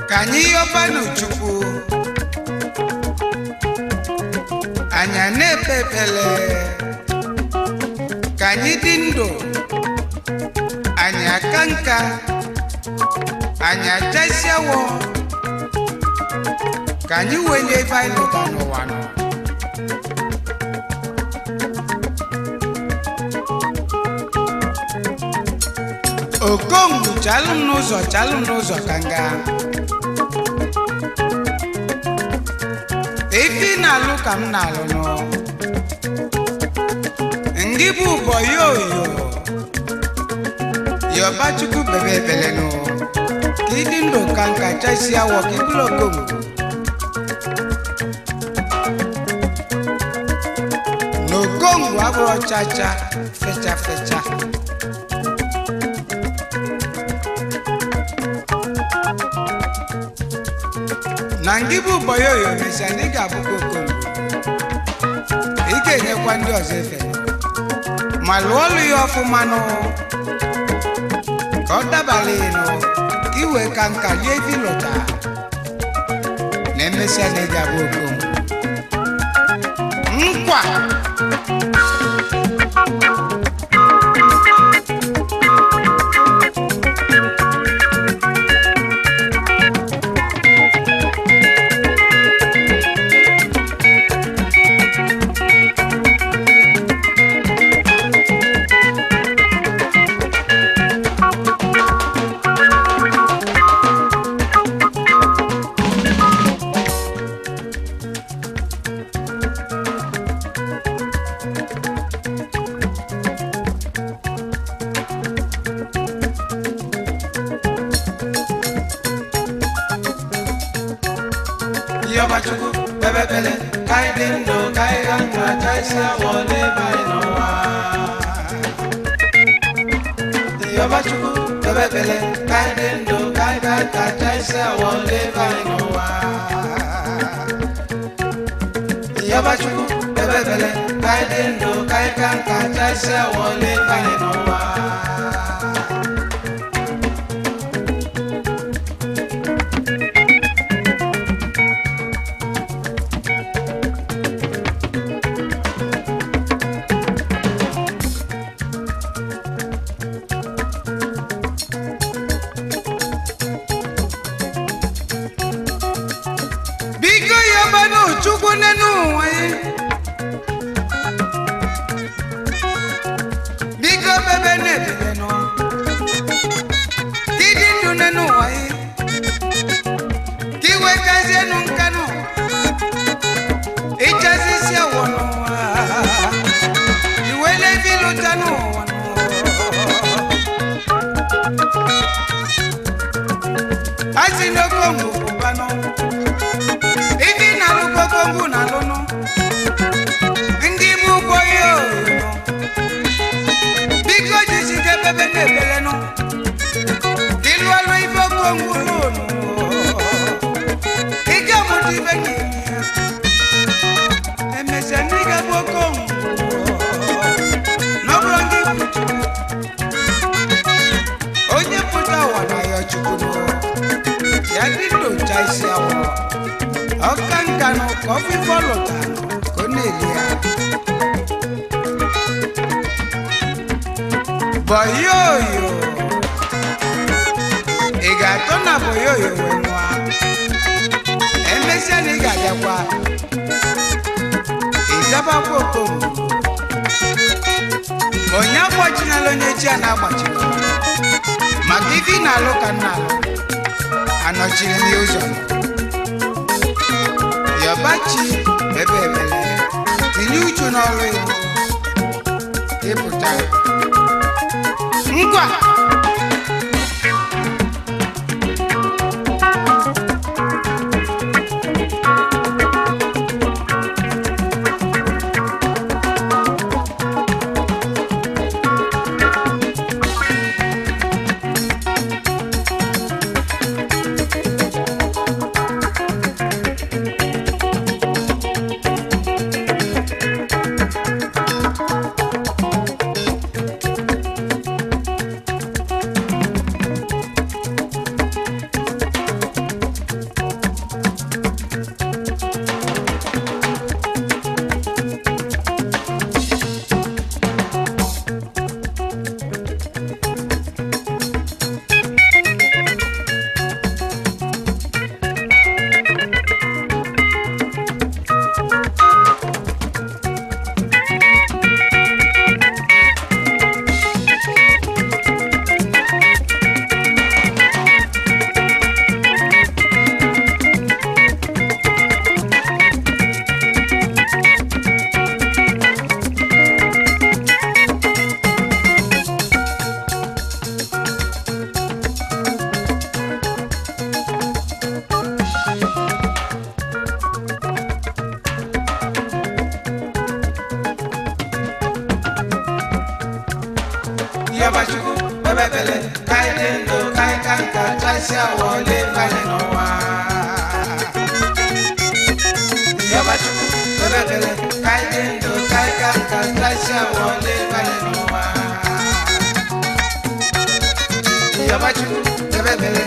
Ka anyị yọbanụ Chukwu, anyị na-ekpe ekpele, ka anyị dị ndụ, anyị aka nka, anyị achasịawo, ka anyị welie ife anyị lụta n'ụwa nọ. Okongwu chalụ m n'ụzọ, chalụ m n'ụzọ ka nga. Ife ị na-alụ ka m na-alụ nụ. Ngị bụ ụbọ yoyo. Yọba Chukwu bebe ebele nụ. Ka ịdị ndụ ka nka chasịa awọ ka ịbụrụ okongwu. Na okongwu abụrọ chacha fecha fecha. Na ngị bụ ụbọ yoyo mesịa na ị ga-abụkwa okongwu. Ị ga-enyekwa ndị ọzọ efe ma lụọ ọlụ ya ọfụma nụ, ka ọ dabara ịnụ, ka i wee ka nka lie ife ịlụta na emesịa na ị ga-abụ okongwu. Nkwa. Yọba Chukwu bebe bele, ka anyị dị ndụ, ka anyị ga nka chaisi awọ n'ebe anyị n'ụwa. Yọba Chukwu bebe bele, ka anyị dị ndụ, ka anyị ga nka chaisi awọ n'ebe anyị n'ụwa. Yọba Chukwu bebe bele, ka anyị dị ndụ, ka anyị ga nka chaisi awọ n'ebe anyị n'ụwa. Biko yọbanụ Chukwu nenu ụwa ya. Biko bebe na-ebele nụ. Ka ịdị ndụ nenu ụwa ya. Ka iwe kazie nụ nka nụ. Ịchasị isi awọ n'ụwa. Iwe levi lụta n'ụwa nụ. Asị n'okongwu pụbanụ. Ife ị na-alụ okongwu na-alụnụ. Ndị bụ ụgbọ ya oyo. Ka ọ fụ ife ọ lụtara ka ọ na-eli ya. Boyoyo, ị ga-atọ na boyoyo wee nwa, emesịa na ị ga-abịakwa ịzabakwa Okongwu. Onye agbachinala onye chi a na-agbachiri maka ife ị na-alụ ka nna alụ anọchiri m ya ụzọ. Yọbachi ebe ebele, tinye uchu n'ọrụ ya ịpụta ngwa. Yọbachukwu bebebele ka anyị dị ndụ ka anyị ka nka chasịa wọle banye n'ụwa. Yọbachukwu bebebele ka anyị dị ndụ ka anyị ka nka chasịa wọle banye n'ụwa. Yọbachukwu bebebele